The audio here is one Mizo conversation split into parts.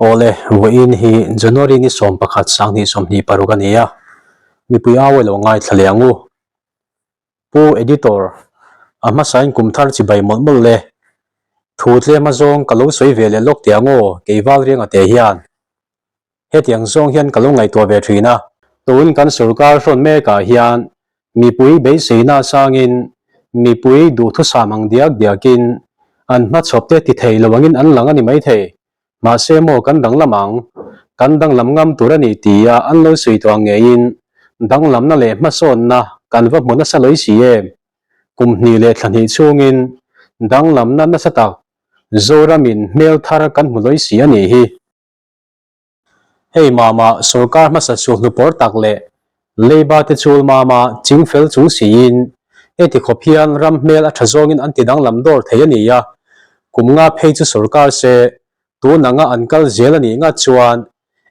Awle, vawiin hi January ni 11 2026 a ni a, mipui au elo ngaithla leh ang u. Pu Editor, a hmasain kum thar chibai mawlh mawlh le. Thu tlem a zawng ka lo sawi ve leh lawk teh ang aw, kei Valrianga te hian. Hetiang zawng hian ka lo ngaihtuah ve thin a. Tun kan sorkar hrawn mekah hian mipui beiseina sangin mipui duhthusam ang diak diakin an hmachhawp te ti thei lo angin an lang a ni maithei. Mahse maw kan danglam ang, kan danglam ngam tur a ni tia an lo sawi tawh ang ngeiin danglamna leh hmasawnna kan va hmu nasa lawi si em? Kum hnih leh thla hnih chhungin danglamna nasa tak Zoramin hmel thar kan hmu lawi si a nih hi. Hei mama sorkar hmasa chu hlupawr tak leh leiba te chul mama ching fel chung siin heti khawp hian ram hmel a tha zawngin an ti danglam dawr thei a ni a, kum nga phei chu sorkar se tun anga an kal zel a nih ngat chuan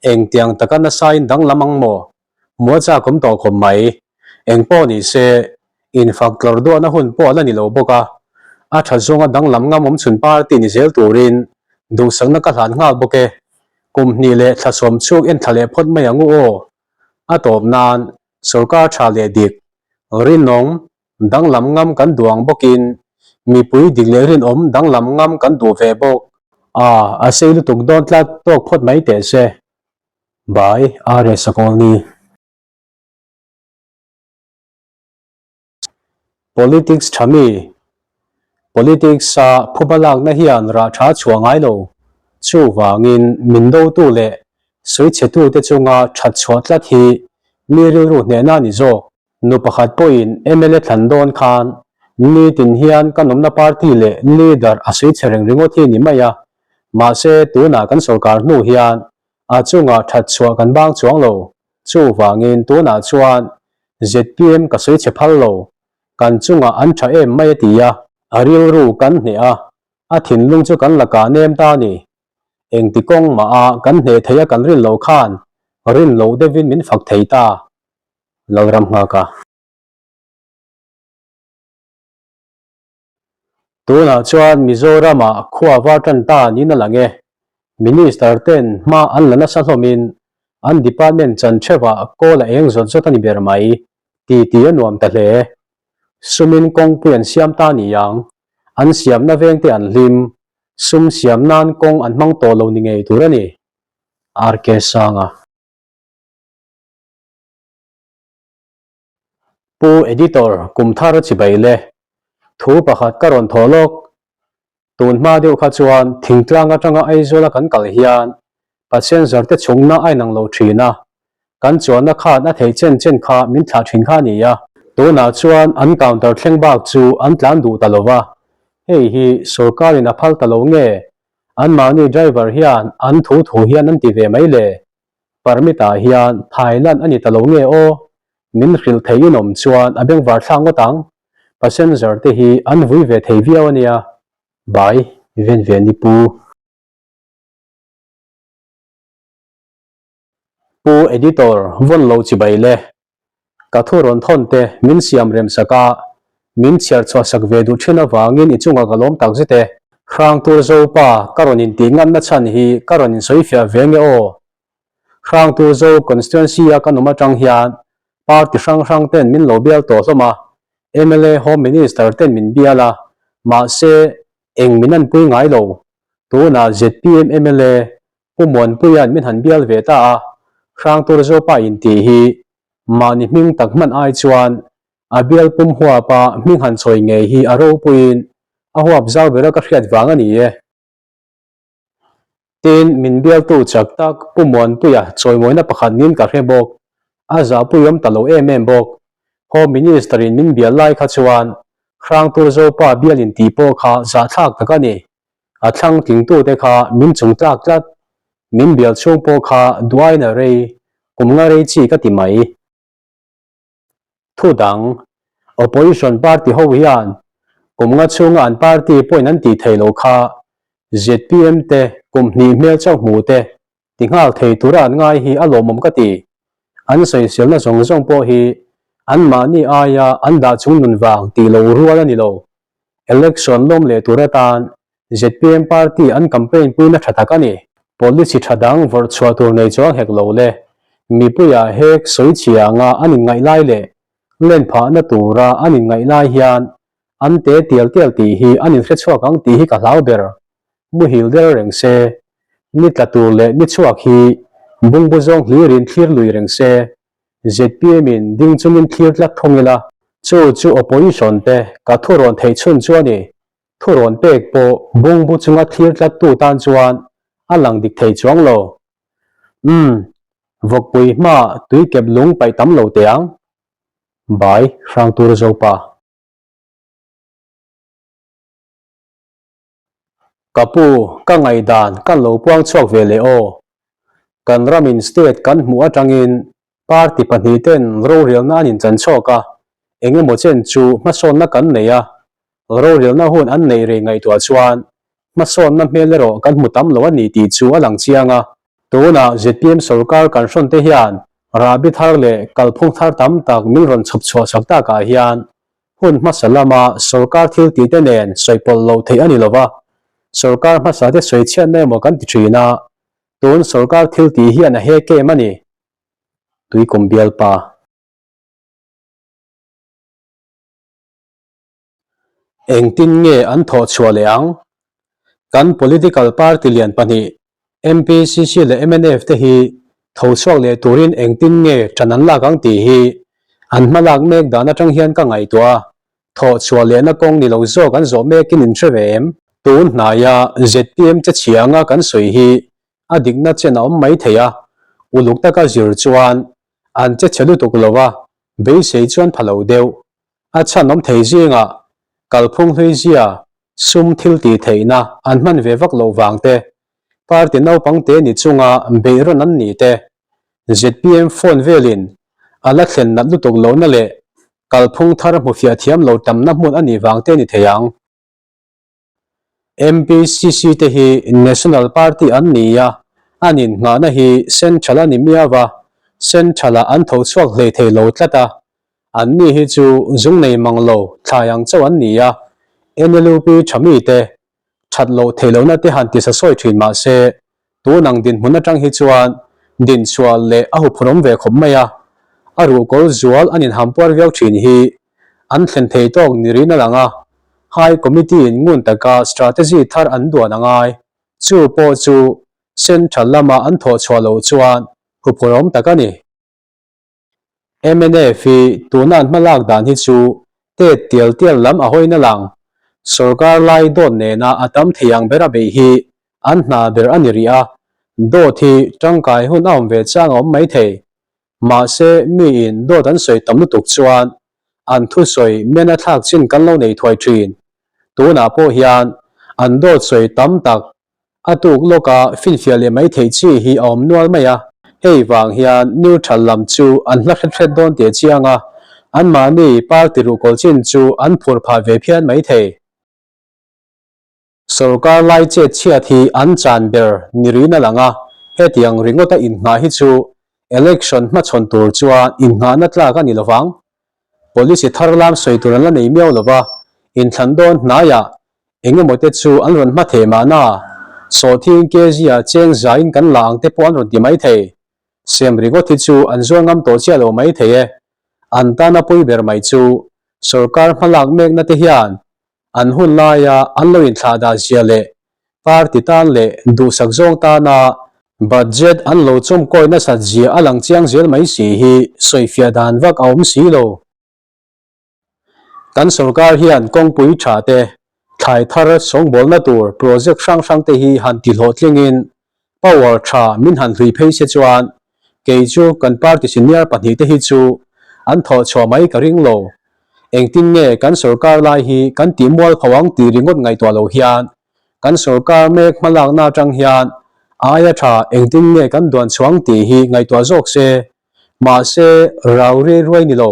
engtiang taka nasain danglam ang maw? Hmuh a chak awm tawh khawp mai. Eng pawh ni se, infak tlawrh duahna hun pawh a la ni lo bawk a, a tha zawnga danglam ngam awm chhun party ni zel turin duhsakna ka hlan nghal bawk e. Kum hnih leh thla sawm chhuk en thla leh phawt mai ang u aw. A tawp nan, sorkar tha leh dik, rinawm, danglam ngam kan duh ang bawkin mipui dik leh rinawm danglam ngam kan duh ve bawk. A, a sei lutuk dawn tlat tawk phawt mai teh se. By RS Sakolny. Politics tha mi? Politics a phuba lakna hian rah tha chhuah ngai lo. Chuvangin min dotu leh sawichhetute chunga that chhuah tlat hi mi rilru hnehna a ni zawk. Nu pakhat pawhin mla thlan dawn khan nitin hian ka nawmna party leh leader a sawichhe reng ringawt hi ni mai a. Mahse tunah kan sorkar hnu hian A chungah that chhuah kan bang chuang lo. Chuvangin tunah chuan zpm ka sawi chhe phal lo. Kan chungah an tha em mai a ti a. A rilru kan hneh a, a thinlung chu kan lakah nem ta a ni. Engti kawng mah a kan hneh theih a kan rin loh khan rin loh deuhin min fak thei ta. Lalram nghaka. Tunah chuan Mizoramah khua var tan ta niin a lang e. Minister ten hma an la nasa hlawmin an department chan theuhah kawl a eng zawt zawt a ni ber mai ti ti a nuam ta hle. Sumin kawngpui an siam ta ni ang, an siamna vengte an hlim, sum siam nan kawng an hmang tawh lo ni ngei tur a ni. RK Sanga. Pu Editor, kum thar chibai le. Thu pakhat ka rawn thaw lawk. Tun hma deuh kha chuan thingtlang atanga Aizawla kan kal hian passenger te chhungna a inang lo thin a, kan chuanna khan a theih chen chen kha min thlah thin kha a ni a. Tunah chuan an counter thleng bak chu an tlan duh ta lo va, hei hi sorkarin a phal ta lo nge anmahni driver hian an thu thu hian an ti ve mai le? Permit ah hian Thailand a ni ta lo nge aw? Min hrilh thei in awm chuan a bengvar thlak ngawt ang. Passenger te hi an vui ve thei viau a nia. Bai ven ve ni pu. Pu Editor vawn lo chibai le. Ka thu rawn thawn te min siam rem sak a, min chhiar chhuah sak ve duh thin avangin i chungah ka lawm tak zet e. Hrang tur Zopa ka rawn intih nganna chhan hi ka rawn insawifiah ve nge aw. Hrang tur Zo constituency a kan awm atang hian party hrang hrang ten min lo bial tawh hlawm a, mla Home Minister ten min bial a, mahse eng min anpui ngai lo. Tunah zpm mla Pu Muanpuia'n min han bial ve ta a, Hrangtur Zopa intih hi mahni hming tak hman ai chuan a bial pum huapa hming han chawi ngei hi a ropuiin a huap zau bera ka hriat vang a ni e. Tin, min bialtu chak tak Pu Muanpuia chawimawina pakhat niin ka hre bawk, a zahpuiawm ta lo em em bawk. Home Minister-in min bial lai kha chuan Hrangtur Zopa bial intih pawh kha zahthlak tak a ni. A thlang tlingtute kha min chung tlak tlat, min bial chhung pawh kha duain a rei, kum nga rei chi ka ti mai. Thu dang, Opposition party ho hian kum nga chhunga an party pawhin an tih theih loh kha zpm te kum hnih hmel chauh hmu te ti nghal thei tura an ngai hi a lawmawm ka ti. An sawiselna zawng zawng pawh hi anmahni aia an dah chung nun vang tih loh rual a ni lo. Election lawm leh tur atan zpm party an campaign puina tha tak a ni. Policy tha dang vawrh chhuah tur nei chuang hek lo le. Mipuia hek sawi chhia anga an inngaih lai leh len phahna tura an inngaih lai hian an te tial tial tih hi an inhre chhuak ang tih hi ka hlau ber. Muhil der reng se, ni tla tur leh ni chhuak hi bungbu zawng hlirin thlir lui reng se, zpm in ding chungin thlir tlat thung ila. Chu chu opposition te ka thurawn theih chhun chu a ni. Thurawn pek pawh bungbu chunga thlir tlattu tan chuan a lang dik thei chuang lo. Umm, vawkpui hmaah tui kep lung paih tam lo teh ang. Bai, Hrangtur Zopa. Ka pu, ka ngaihdan kan lo puang chhuak ve leh aw. Kan ramin state kan hmuh atangin party pahnihten rorelna an inchan chhuak a, eng emaw chen chu hmasawnna kan nei a, rorelna hun an neih rei ngaihtuah chuan hmasawnna hmel erawh kan hmu tam lo a ni tih chu a lang chiang a. Tunah zpm sorkar kan hrawn te hian rahbi thar leh kalphung thar tam tak min rawn chhawp chhuah chak takah hian Hun hmasa lama sorkar thil tihte nen sawi pawlh loh theih a ni lo va, sorkar hmasate sawi chhiatna emaw kan ti thin a, tun sorkar thil tih hian a hek em a ni. Tuikum bialpa. Engtin nge an thawh chhuah leh ang? Kan political party lian pahnih MPCC leh mnf te hi tho chhuak leh turin engtin nge ṭan an lak ang tih hi an hma lak mek dan aṭang hian ka ngaihtuah a, thawh chhuah lehna kawng ni lo zawk an zawh mekin in hre ve em? Tun hnaia zpm che chhia anga kan sawi hi a dikna chen a awm mai thei a, uluk taka zir chuan an che chhe lutuk lo a, beisei chuan pha lo deuh. A chhan awm thei zingah kalphung hlui zia sum thil tih theihna an hman ve vak loh vang te, party naupang te ni chunga beih rawn an ni te, zpm phone velin a la thlen nat lutuk lohna leh kalphung thar hmufiah thiam lo tamna hmun a nih vang te ni thei ang. MPCC te hi National Party an ni a, an innghahna hi Central a ni miau a, Central-ah an tho chhuak hlei thei lo tlat a, Anni hi chu zung nei mang lo thlai ang chauh an ni a, NLUP tha mite that loh theih lohna te han ti sa sawi thin mah se, tun ang dinhmun atang hi chuan dinchhuah leh a huphurhawm ve khawp mai a, a ruhkawl zual an inhampuar viau thin hi an thlen thei tawk ni rin a lang a, High Committee in ngun taka strategy thar an duan a ngai, chu pawh chu Central lama an thawhchhuah loh chuan huphurhawm tak a ni. Mnf hi tuna an hmalak dan hi chu tet tial tial lam a hawina lang. Sorkar lai dawt nena a tam thei ang ber a beih hi an hna ber a ni rih a, dawt hi tangkai hun a awm ve chang a awm mai thei. Mahse miin dawt an sawi tam lutuk chuan an thusawi men a thlak chin kan lo nei thuai thin. Tunah pawh hian an dawt sawi tam tak A tuk lawka finfiah leh mai theih chi hi a awm nual mai a, hei vang hian neutral lam chu an hla hret hret dawn tih a chiang a, anmahni party ruhkawl chin chu an phur phah ve phian mai thei. Sorkar lai chet chhiat hi an chan ber ni rin a lang a, hetiang ringawta innghah hi chu election hmachhawn tur chuan innghahna tlak a ni lovang. Policy thar lam sawi tur an la nei miau lova, inthlan dawn hnaiah Eng emaw te chu an rawn hma thei mahna, sawhthing kg ah cheng zaiin kan la ang te pawh an rawn ti mai thei. Sem ringawt hi chu an zuar ngam tawh chiah lo mai thei e. An tana pui ber mai chu sorkar hmalak mekna te hian an hun laia an lo inthlahdah zia leh party tan leh duhsak zawng tana budget an lo chawmkawi nasat zia a lang chiang zel mai si hi sawifiah dan vak a awm si lo. Kan sorkar hian kawngpui tha te, thlai thar sawngbawlna tur project hrang hrang te hi han ti hlawhtlingin power tha min han hlui phei se chuan kei chu kan party senior pahnihte hi chu an thawh chhuah mai ka ring lo. Engtin nge kan sorkar lai hi kan tih mual pho ang tih ringawt ngaihtuah lo hian kan sorkar mek hmalakna atang hian a aia tha engtin nge kan duan chhuang tih hi ngaihtuah zawk se. Mahse rau riai ruai ni lo.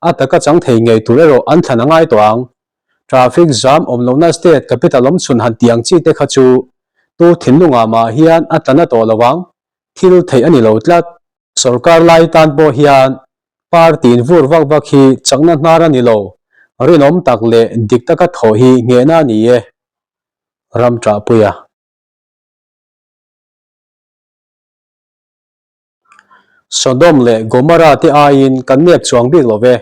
A taka chang thei ngei tur erawh an thlan a ngai tawh ang. Traffic jam awm lohna state capital awm chhun han tih ang chi te kha chu tu thinlungah mah hian a tla na tawh lo ang, thil theih a ni lo tlat. Sorkar lai tan pawh hian party in vur vak vak hi chakna hnar a ni lo, rinawm tak leh dik taka thawh hi nghehna a ni e. Ram ṭahpuia. Sodom leh Gomorrah te aiin kan nep chuang bik lo ve,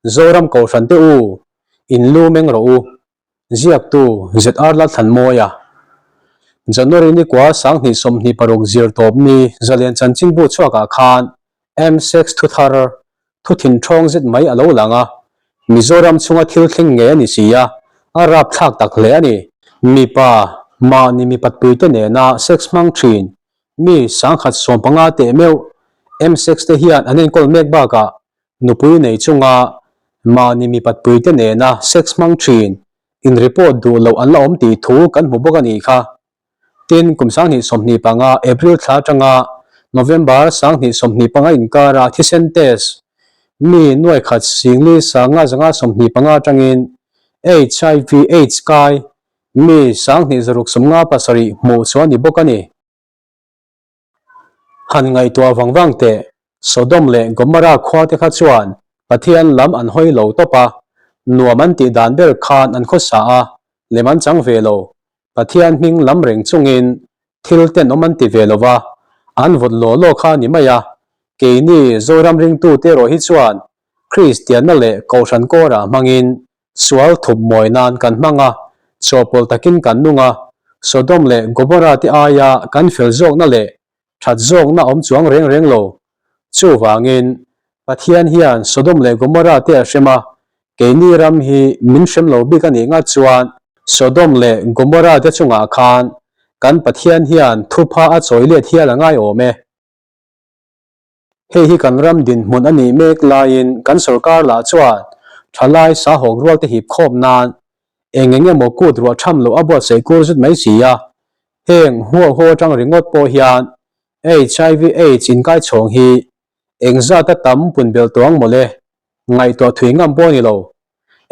Zoram Kohhran te u, in lu meng rawh u. Ziaktu, ZR Lalthlanmawia. January ni kua 2026 zir tawp ni Zalian Chanchinbu chhuakah khan M-Sex thuthar thu thinthawng zet mai a lo lang a, Mizoram chhunga thil thleng ngei a ni si a, a rapthlak tak hle a ni. Mipa, mahni mipatpuite nena sex hmang thin mi 1015 teh meuh M-Sex te hian an enkawl mek bakah nupui nei chunga mahni mipatpuite nena sex hmang thin in report duh loh an la awm tih thu kan hmu bawk a nih kha. Tin, kum 2025 April thla atanga November 2025 inkara thisen test mi nuai khat singli sanga zanga 25 atangin HIV AIDS kai mi 2657 hmuh chu a ni bawk a ni. Han ngaihtuah vang vang teh, Sodom leh Gomorrah khua te kha chuan Pathian lam an hawi lo tawp a, nuam an tih dan ber khan an khawsa a, lem an chang ve lo. Pathian hming lam reng chungin thil tenawm an ti ve lo va, an vawt law law kha a ni mai a. Keini Zoram ringtute erawh hi chuan Kristianna leh Kohhran kawrah hmangin Sual thup mawi nan kan hmang a, chawhpawlh takin kan nung a, Sodom leh Gomorrah te aia kan fel zawkna leh that zawkna awm chuang reng reng lo. Chuvangin, Pathian hian Sodom leh Gomorrah te a hrem a, keini ram hi min hrem lo bik a nih ngat chuan Sodom leh Gomorrah te chungah khan kan Pathian hian thupha a chawi let hial a ngai awm e. Hei hi kan ram dinhmun a nih mek laiin kan sorkar lah chuan thalai sahawk rual te hip khawp nan eng eng emaw kut ruah tham loh a buatsaih kur zut mai si a. Heng huah haw atang ringawt pawh hian HIV AIDS inkai chhawng hi eng zat a tam pun belh tawh ang mawle, ngaihtuah thui ngam pawh a ni lo.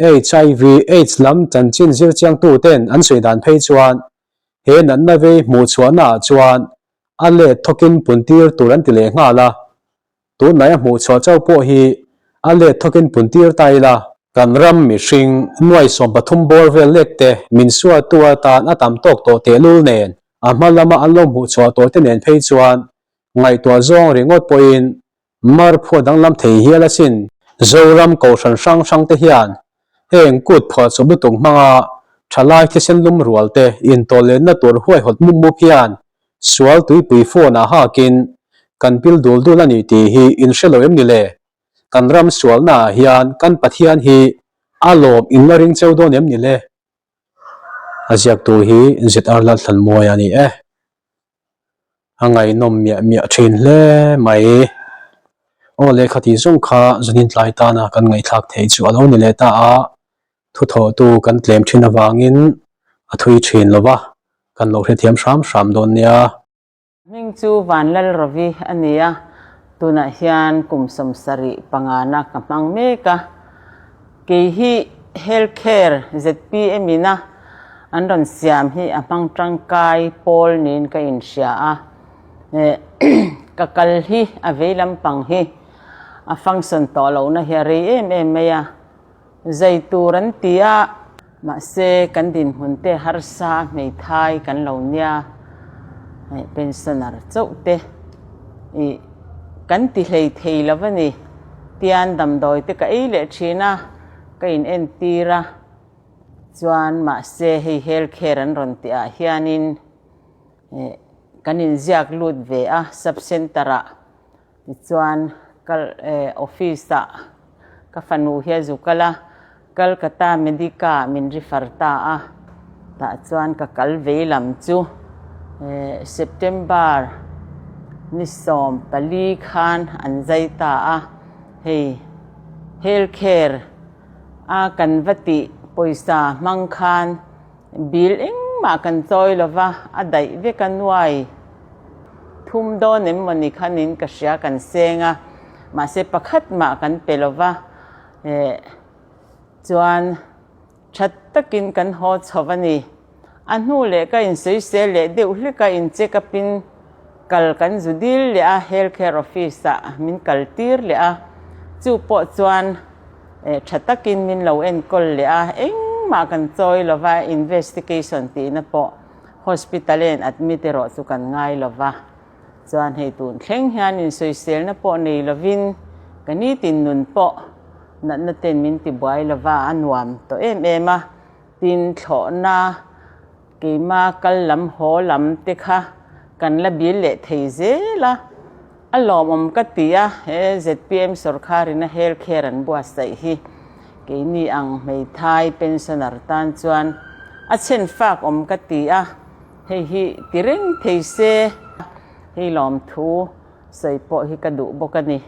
HIV AIDS lam chanchin zir chiangtu ten an sawi dan phei chuan he natna vei hmuh chhuahna ah chuan A let thawkin puntir tur an ti leh nghal a, tunlai a hmuh chhuah chauh pawh hi a let thawkin puntir ta ila. Kan ram mihring nuai 13 bawr vel lek te min suatu atan a tam tawk tawh tehlul nen a hma lama an lo hmuh chhuah tawh te nen phei chuan ngaihtuah zawng ringawt pawhin Mar phuah danglam thei hial asin. Zoram kohhran hrang hrang te hian heng kut phuah chawp lutuk hmanga thalai thisen lum rual te intawhlenna tur huaihawt mup mup hian sual tuipui phone ah hakin kan pil dul dul a ni tih hi in hre lo em ni le? Kan ram sualna ah hian kan Pathian hi a lawm in la ring cheu dawn em ni le? A ziaktu hi ZR Lalthlanmawia a ni e. A ngaihnawm miah miah thin hle mai. Aw lehkha tih zawng kha zanin tlai tana kan ngaihthlak theih chu a lo ni leh ta a, thuthawhtu kan tlem thin avangin a thui thin lo va, kan lo hrethiam hram hram dawn nia. Hming chu Vanlalravi a ni a, tunah hian kum 75 na ka hmang mek a. Kei hi Health Care zpm ina an rawn siam hi a hmang tangkai pawl niin ka inhria a, ka kal hi a vei lampang hi a function tawh lohna hi a rei em em mai a, zai tur an ti a, mahse kan dinhmun te harsa a hmeithai kan lo nia, pensioner chauh te ih kan ti hlei thei lo a ni, tian damdawi te ka ei leh thin a, ka inentir a. Chuan mahse hei health care an rawn tih ah hianin eh kan inziak lut ve a sub center ah tichuan kal eh office ah ka fanu hi a zu kal a Calcutta Medica ah min refer ta a tah chuan ka kal vei lam chu eh September ni 14 khan an zai ta a hei health care. A kan va tih pawisa hmang khan bill engmah kan chawi lo va, a daih vek a nuai thum dawn em mawni khanin ka hria kan seng a, mahse pakhat mah kan pe lo va, eh chuan that takin kan haw chho a ni. A hnu leh ka insawisel leh deuh hlek a, in check up in kal kan zu dil leh a, health care office ah min kal tir leh a, chu pawh chuan eh tha takin min lo enkawl leh a, engmah kan chawi lo va, investigation tihna pawh hospital in admit erawh chu kan ngai lo va. Chuan hei tun thleng hian insawiselna pawh nei lovin ka nitin nun pawh natna ten min ti buai lova a nuam tawh em em a. Tin, thlawhna keima kal lam haw lam te kha kan la bil leh thei zel a. A lawmawm ka ti a, he zpm sawrkharin a health care an buatsaih hi keini ang hmeithai pensioner tan chuan a chhenfak awm ka ti a. Hei hi ti reng thei se, hei lawmthu sawi pawh hi ka duh bawk a ni.